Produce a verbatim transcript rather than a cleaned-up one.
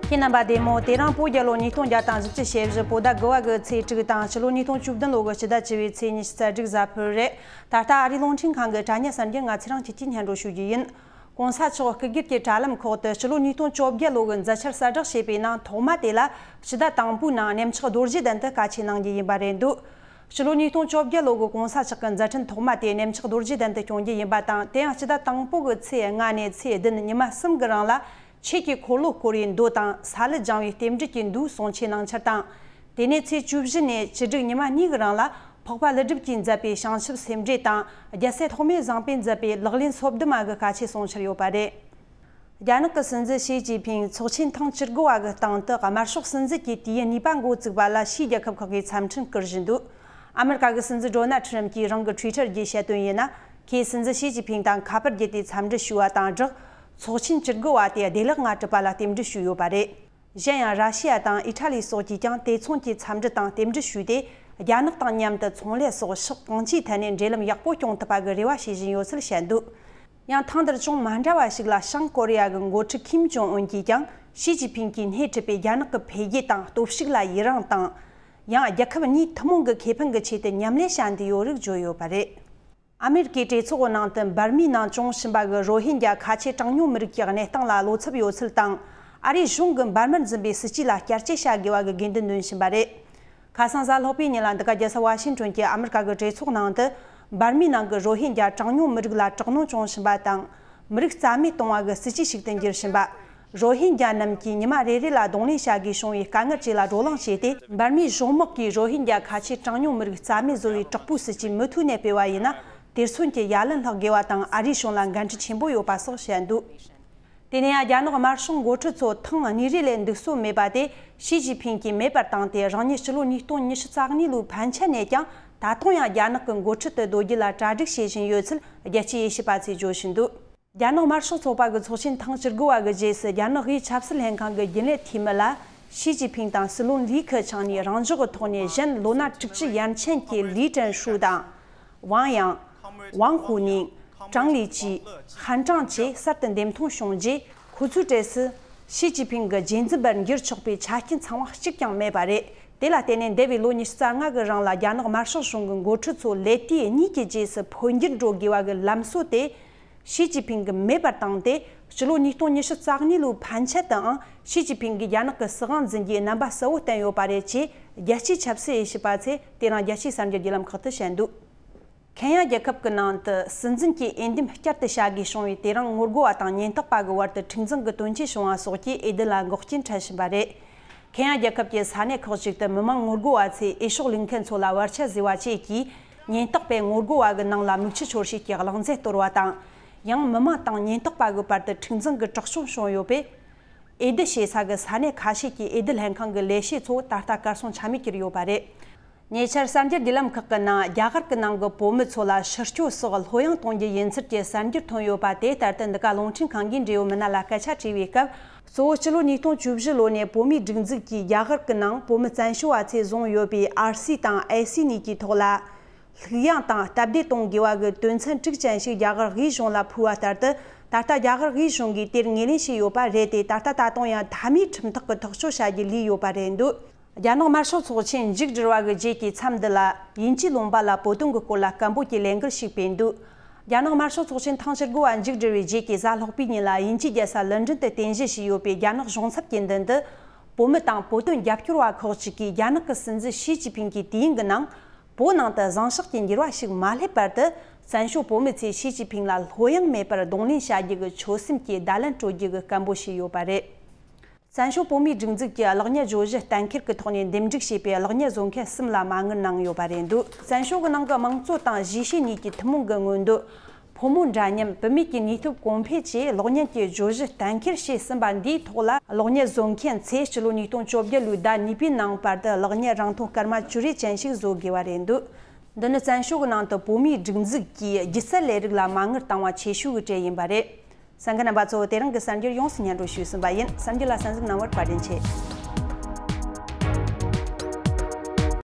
ཁྱེད་རྣམ་པ་བདེ་མོ། དེ་རིང་བོད་རྒྱལ་ལོ་ཉིས་སྟོང་བརྒྱ་དང་བཞི་བཅུ་ཞེ་བཞི་བོད་ཟླ་དགུ་བ་གི་ཚེས་དྲུག་དང་ཕྱི་ལོ་ཉིས་སྟོང་བཅུ་བདུན་ལོ་གི་ཕྱི་ཟླ་བཅུ་བའི་ཚེས་ཉི་ཤུ་རྩ་དྲུག་གཟའ་ཕུར་བུ་རེད། ད་ལྟ་ཨ་རིའི་རླུང་འཕྲིན་ཁང་གི་དྲ་བརྙན་གསར་འགྱུར་ང་ཚེ་རིང་སྐྱིད་ཀྱིས་སྙན་སྒྲོན་ཞུ་རྒྱུ་ཡིན། གོང་ས་མཆོག་སྐུ་སྒེར་གྱི་དྲ་ལམ་ཁོག་ཏུ་ཕྱི་ལོ་ཉིས་སྟོང་བཅོ་བརྒྱད་ལོ་གི་མཛད་འཆར་གསལ་བསྒྲགས་བྱས་པའི་ནང་ཐོག་མ་དེ་ལ་ཕྱི་ཟླ་དང་པོའི་ནང་གནམ་ལྕགས་རྡོ་རྗེ་གདན་དུ་བཀའ་ཆོས་གནང་རྒྱུ་ཡིན་པ་རེད་འདུག་ཕྱི་ལོ་ཉིས་སྟོང་བཅོ་བརྒྱད་ལོ་གི་གོང་ས་མཆོག་གི་མཛད་འཕྲིན་ཐོག་མ་དེ་གནམ་ལྕགས་རྡོ་རྗེ་གདན་དུ་སྐྱོང་རྒྱུ་ཡིན་པ་དང་། དེ་ཡང་ཕྱི་ཟླ་དང་པོ་གི་ཚེས་ལྔ་ནས་ཚེས་བདུན་ཉི་མ་གསུམ་གྱི་རིང་ལ་ཆོས་ཀྱི་འཁོར་ལོ་བསྐོར་བའི་མདོ་དང་ས་ལུ་སྦྱང་བའི་རྟེན་འབྲེལ་གྱི་མདོའི་གསུང་ཆོས་གནང་འཆར་དང་། དེ་ནས་ཚེས་བཅུ་བཞི་ནས་བཅུ་དྲུག་ཉི་མ་གཉིས་ཀྱི་རིང་ལ་འཕགས་པ་ཀླུ་སྒྲུབ་ཀྱིས་མཛད་པའི་བྱང་ཆུབ་སེམས་འགྲེལ་དང་རྒྱལ་སྲས་ཐོགས་མེད་བཟང་པོས་མཛད་པའི་ལག་ལེན་སོ་བདུན་མ་གི་བཀའ་ཆོས་གསུང་འཆར་ཡོད་པ་རེད། རྒྱ་ནག་གི་སྲིད་འཛིན་ཞི་ཅིན་ཕིང་ཚོགས་ཆེན་ཐེངས་བཅུ་དགུ་བ་གི་སྟེང་དུ་དམར་ཤོག་སྲིད་འཛིན་གྱི་དུས་ཡུན་གཉིས་པ་འགོ་བཙུགས་པ་ལ་ཕྱིའི་རྒྱལ་ཁབ་ཁག་གིས་འཚམས་འཕྲིན་བསྐུར་བཞིན་འདུག་ཨ་མེ་རི་ཀ་གི་སྲིད་འཛིན་ཌོ་ནལ་ཁྲིམ་གྱིས་རང་གི་ཊུའི་ཊར་བརྒྱུད་བཤད་དོན་ཡིན་ན། ཁོས་སྲིད་འཛིན་ཞི་ཅིན་ཕིང་དང་ཁ་པར་བརྒྱུད་དེ་འཚམས་འདྲི་ཞུས་པ་དང་སྦྲགས། ཚོགས་ཆེན་བཅུ་དགུ་བ་དེ་བདེ་བླག་ངང་གྲུབ་པ་ལ་རྟེན་འབྲེལ་ཞུས་ཡོད་པ་རེད། གཞན་ཡང་། ར་ཤི་ཡ་དང་ཨི་ཊ་ལི་སོགས་ཀྱིས་ཀྱང་དེ་མཚུངས་ཀྱི་འཚམས་འདྲི་དང་རྟེན་འབྲེལ་ཞུས་ཏེ། རྒྱ་ནག་དང་མཉམ་དུ་ཚོང་ལས་སོགས་ཕྱོགས་གང་ཅིའི་ཐད་ནས་འབྲེལ་ལམ་ཡག་པོ་སྐྱོང་ཐུབ་པ་གི་རེ་བ་བྱེད་བཞིན་ཡོད་ཚུལ་བཤད་འདུག་ཡང་། ཐེངས་འདིར་ཅུང་མ་འདྲ་བ་ཞིག་ལ། བྱང་ཀོ་རི་ཡ་གི་འགོ་ཁྲིད་ཁིམ་ཇོང་ཨུན་གྱིས་ཀྱང་ཞི་ཅིན་ཕིང་གིས་སྣེ་ཁྲིད་པའི་རྒྱ་ནག་གི་འཕེལ་རྒྱས་དང་སྟོབས་ཤུགས་ལ་ཡི་རངས་དང་། ཡང་། རྒྱལ་ཁབ་གཉིས་ཐུན་མོང་གི་ཁེ་ཕན་གྱི་ཆེད་དུ་མཉམ་ལས་བྱ་འདོད་ཡོད་རིགས་བརྗོད་ཡོད་པ་རེད། ཨ་མེ་རི་ཀའི་གྲོས་ཚོགས་ནང་དུ་འབར་མའི་ནང་བྱུང་བཞིན་པ་གི་རོ་ཧིན་རྒྱ་ཁ་ཆེ་གྲངས་ཉུང་མི་རིགས་ཀྱི་གནས་སྟངས་ལ་བློ་འཚབ་ཡོད་ཚུལ་དང་། ཨ་རིའི་གཞུང་གིས་འབར་མར་འཛིན་པའི་སྲིད་བྱུས་ལ་བསྐྱར་དཔྱད་བྱ་དགོས་པ་གི་དགོས་འདུན་འདོན་བཞིན་པ་རེད། ཁ་སང་གཟའ་ལྷག་པའི་ཉིན་ལ་འདི་ག་རྒྱལ་ས་ཝ་ཤིང་ཊོན་གྱི་ཨ་མེ་རི་ཀ་གི་གྲོས་ཚོགས་ནང་དུ། འབར་མའི་ནང་གི་རོ་ཧིན་རྒྱ་གྲངས་ཉུང་མི་རིགས་ལ་དྲག་གནོན་བྱུང་བཞིན་པ་དང་། མི་རིགས་རྩ་མེད་གཏོང་བ་གི་སྲིད་བྱུས་ཤིག་ཏུ་འགྱུར་བཞིན་པ། རོ་ཧིན་རྒྱ་རྣམས་ཀྱིས་ཉི་མ་རེ་རེ་ལ་གདོང་ལེན་བྱ་དགོས་བྱུང་བའི་དཀའ་ངལ་བཅས་ལ་བགྲོ་གླེང་བྱས་ཏེ། འབར་མའི་གཞུང་དམག་གིས་རོ་ཧིན་རྒྱ་ཁ་ཆེ་གྲངས་ཉུང་མི་རིགས་རྩ་མེད་བཟོ་བའི་དྲག་པོའི་སྲིད་བྱུས་མུ་མཐུད་ནས་སྤེལ་བ་ཡིན་ན། དེར་མཚོན་གྱི་ཡ་ལན་ལྷག་དགོས་པ་དང་། ཨ་རིའི་གཞུང་ལ་འགན་འཁྲི་ཆེན་པོ་ཡོད་པ་སོགས་བཤད་འདུག་དེ་ནས་ཡང་། རྒྱ་ནག་དམར་ཤོག་འགོ་ཁྲིད་ཚོ་ཐེངས་གཉིས་རེ་ལས་འདུག་སྲོལ་མེད་པ་དེ་ཞི་ཅིན་ཕིང་གིས་མེད་པར་བཏང་སྟེ། རང་ཉིད་ཕྱི་ལོ་ཉིས་སྟོང་ཉི་ཤུ་རྩ་གཉིས་ལོའི་ཕན་ཆད་ནས་ཀྱང་ད་དུང་ཡང་རྒྱ་ནག་གི་འགོ་ཁྲིད་དུ་སྡོད་རྒྱུ་ལ་གྲ་སྒྲིག་བྱེད་བཞིན་ཡོད་ཚུལ་རྒྱལ་སྤྱིའི་དབྱེ་ཞིབ་པ་ཚོས་བརྗོད་བཞིན་འདུག་རྒྱ་ནག་དམར་ཤོག་ཚོགས་པ་གི་ཚོགས་ཆེན་ཐེངས་བཅུ་དགུ་བ་གི་རྗེས་སུ། རྒྱ་ནག་དབུས་ཆབ་སྲིད་ལྷན་ཁང་གི་རྒྱུན་ལས་འཐུས་མི་ལ་ཞི་ཅིན་ཕིང་དང་སྲིད་བློན་ལི་ཁེ་ཆང་གཉིས་རང་འཇགས་ཀྱི་ཐོག་ནས་གཞན་ལོ་ན་དྲུག་ཅུ་ཡན་ཆད་ཀྱི་ལི་ཀྲན་ཧྲུའུ་དང་། ཝང་ཡང་། ཝང་ཧུ་ནིང་། ཀྲང་ལི་ཅི། ཧན་ཀྲང་བཅས་གསར་དུ་འདེམས་ཐོན་བྱུང་རྗེས། ཁོ་ཚོའི་གྲས་སུ་ཞི་ཅིན་ཕིང་གི་རྗེས་འཛིན་པར་འགྱུར་ཆོག་པའི་ཆ་རྐྱེན་ཚང་བ་གཅིག་ཀྱང་མེད་པ་རེད། དེ་ལ་བརྟེན་ནས། འདས་པའི་ལོ་ཉི་ཤུ་རྩ་ལྔ་གི་རིང་ལ་རྒྱ་ནག་དམར་ཤོག་གཞུང་གི་འགོ་ཁྲིད་ཚོ་ལས་དུས་གཉིས་ཀྱི་རྗེས་སུ་འཕོ་འགྱུར་འགྲོ་དགོས་པ་གི་ལམ་སྲོལ་དེ། ཞི་ཅིན་ཕིང་གིས་མེད་པར་བཏང་སྟེ། སྤྱི་ལོ་ཉིས་སྟོང་ཉི་ཤུ་རྩ་གཉིས་ལོའི་ཕན་ཆད་དུའང་ཞི་ཅིན་ཕིང་གིས་རྒྱ་ནག་གི་སྲིད་དབང་འཛིན་རྒྱུའི་རྣམ་པ་གསལ་བོ་བསྟན་ཡོད་པ་རེད། ཅེས་རྒྱལ་སྤྱིའི་ཆབ་སྲིད་དབྱེ་ཞིབ་པ་ཚོས་དེ་རིང་རྒྱལ་སྤྱིའི་གསར་འགྱུར་བརྒྱུད་ལམ་ཁག་ཏུ་བཤད་འདུག་ཁེན་ཡ་རྒྱལ་ཁབ་ཀྱི་ནང་དུ་སྲིད་འཛིན་གྱི་འོས་འདེམས་བསྐྱར་དུ་བྱ་དགོས་བྱུང་བའི། དེ་རིང་ངོ་རྒོལ་བ་དང་ཉེན་རྟོག་པ་གི་བར་དུ་འཁྲུག་འཛིང་གི་དོན་རྐྱེན་བྱུང་བ་སོགས་ཀྱིས་འོས་བསྡུ་ལ་འགོག་རྐྱེན་འཕྲད་བཞིན་པ་རེད། ཁེན་ཡ་རྒྱལ་ཁབ་ཀྱི་ས་གནས་ཁག་ཅིག་ཏུ་མི་མང་ངོ་རྒོལ་བ་ཚོས་འོས་ཤོག་ལུག་མཁན་ཚོ་ལ་བར་ཆད་བཟོས་པ་བཅས་ཀྱིས། ཉེན་རྟོག་པས་ངོ་རྒོལ་བ་གི་ནང་ལ་མིག་ཆུ་འཆོར་བྱེད་ཀྱི་གླང་རྫས་གཏོར་བ་དང་། ཡང་། མི་མང་དང་ཉེན་རྟོག་པ་གི་བར་དུ་འཁྲུག་འཛིང་གི་དྲག་སྤྱོད་བྱུང་ཡོད་པས། འོས་བསྡུ་བྱེད་ས་གི་ས་གནས་ཁ་ཤས་ཀྱི་འོས་བསྡུ་ལྷན་ཁང་གི་ལས་བྱེད་ཚོ་ད་ལྟ་གར་སོང་ཆ་མེད་གྱུར་ཡོད་པ་རེད། ཉེ་ཆར་གསར་འགྱུར་བརྒྱུད་ལམ་ཁག་གི་ནང་རྒྱ་གར་གྱི་ནང་གི་བོད་མི་ཚོ་ལ་ཕྱིར་སྐྱོད་སོགས་ལྷོད་ཡངས་གཏོང་རྒྱུ་ཡིན་ཚུལ་གྱི་གསར་འགྱུར་ཐོན་ཡོད་པ་དེ་ལྟར་དུ། འདི་ག་རླུང་འཕྲིན་ཁང་གིས་འབྲེལ་ཡོད་མི་སྣ་ལ་སྐད་ཆ་དྲིས་པའི་སྐབས། གཙོ་བོ་སྤྱི་ལོ་ཉིས་སྟོང་བཅུ་བཞི་ལོ་ནས་བོད་མིའི་སྒྲིག་འཛུགས་ཀྱིས་རྒྱ་གར་གྱི་ནང་བོད་མི་བཙན་བྱོལ་བ་ཚོས་བཟུང་ཡོད་པའི་ཨར་སི་དང་ཨེ་སི་གཉིས་ཀྱི་ཐོག་ལ། ལྷུག་ཡངས་དང་སྟབས་བདེ་གཏོང་དགོས་པ་གི་དོན་ཚན་དྲུག་ཅན་ཞིག་རྒྱ་གར་དབུས་གཞུང་ལ་ཕུལ་བ་ལྟར་དུ། ད་ལྟ་རྒྱ་གར་དབུས་གཞུང་གིས་དེར་ངོས་ལེན་བྱས་ཡོད་པ་རེད་དེ། ད་ལྟ་ད་དུང་ཡང་མཐའ་མའི་ཁྲིམས་ཐག་གི་ཐག་གཅོད་བྱ་རྒྱུ་ལུས་ཡོད་པ་རེད་འདུག་རྒྱ་ནག་དམར་ཤོག་ཚོགས་ཆེན་མཇུག་བསྒྲིལ་བ་གི་རྗེས་ཀྱི་མཚམས་འདི་ལ། དབྱིན་ཇིའི་ལུང་པ་ལ་བོད་དོན་གྱི་སྐོར་ལ་སྐད་འབོད་ཀྱི་ལས་འགུལ་ཞིག་སྤེལ་འདུག་རྒྱ་ནག་དམར་ཤོག་ཚོགས་ཆེན་ཐེངས་བཅུ་དགུ་བ་མཇུག་བསྒྲིལ་བའི་རྗེས་ཀྱི་གཟའ་ལྷག་པའི་ཉིན་ལ། དབྱིན་ཇིའི་རྒྱལ་ས་ལན་ཀྲན་དུ་རྟེན་གཞི་བྱས་ཡོད་པའི་རྒྱ་ནག་གཞུང་ཚབ་ཀྱི་མདུན་དུ། བོད་མི་དང་བོད་དོན་རྒྱབ་སྐྱོར་བ་ཁག་ཅིག་གིས། རྒྱ་ནག་གི་སྲིད་འཛིན་ཞི་ཅིན་ཕིང་གི་དུས་ཡུན་གྱི་ནང་། བོད་ནང་དུ་བཟང་ཕྱོགས་ཀྱི་འགྱུར་བ་ཞིག་མ་སླེབས་བར་དུ། བཙན་བྱོལ་བོད་མི་ཚོས་ཞི་ཅིན་ཕིང་ལ་ལྷོད་ཡངས་མེད་པར་གདོང་ལེན་བྱ་རྒྱུ་གི་ཆོད་སེམས་ཀྱི་བརྡ་ལན་སྤྲོད་རྒྱུ་གི་སྐད་འབོད་བྱས་ཡོད་པ་རེད། བཙན་བྱོལ་བོད་མིའི་སྒྲིག་འཛུགས་ཀྱིས་གློག་བརྙན་བརྗོད་གཞི་གཏན་འཁེལ་གྱི་ཐོག་ནས་འདེམས་སྒྲུག་བྱས་པའི་གློག་བརྙན་བཟོ་མཁན་གསུམ་ལ་མ་དངུལ་གནང་ཡོད་པ་རེད་འདུག་བཙན་བྱོལ་གྱི་ནང་གི་དམངས་གཙོ་དང་གཞིས་བྱེས་གཉིས་ཀྱི་ཐུན་མོང་གི་མངོན་འདོད། ཕོ་མོ་འདྲ་མཉམ། བུད་མེད་ཀྱི་ནུས་སྟོབས་གོང་འཕེལ་བཅས་གློག་བརྙན་གྱི་བརྗོད་གཞི་གཏན་འཁེལ་བྱས་ཟིན་པ་འདིའི་ཐོག་ལ། གློག་བརྙན་བཟོ་མཁན་ཚོས་སྤྱི་ལོ་ཉིས་སྟོང་བཅོ་བརྒྱད་ལོའི་ཟླ་གཉིས་པའི་ནང་བར་དུ་གློག་བརྙན་རིང་ཐུང་སྐར་མ་བཅུ་རེ་ཅན་ཞིག་བཟོ་དགོས་པ་རེད་འདུག་འདི་ནི་བཙན་བྱོལ་གྱི་ནང་དུ་བོད་མིའི་སྒྲིག་འཛུགས་ཀྱིས་སྒྱུ་རྩལ་ལས་རིགས་ལ་མ་དངུལ་བཏང་བ་ཆེ་ཤོས་ཀྱི་གྲས་ཡིན་པ་རེད། གསན་མཁན་རྣམ་པ་ཚོ། དེ་རིང་གི་གསར་འགྱུར་ཡོངས་སུ་སྙན་སྒྲོན་ཞུས་ཟིན་པ་ཡིན། གསར་འགྱུར་ལ་གསན་གཟིགས་གནང་བར་བཀའ་དྲིན་ཆེ།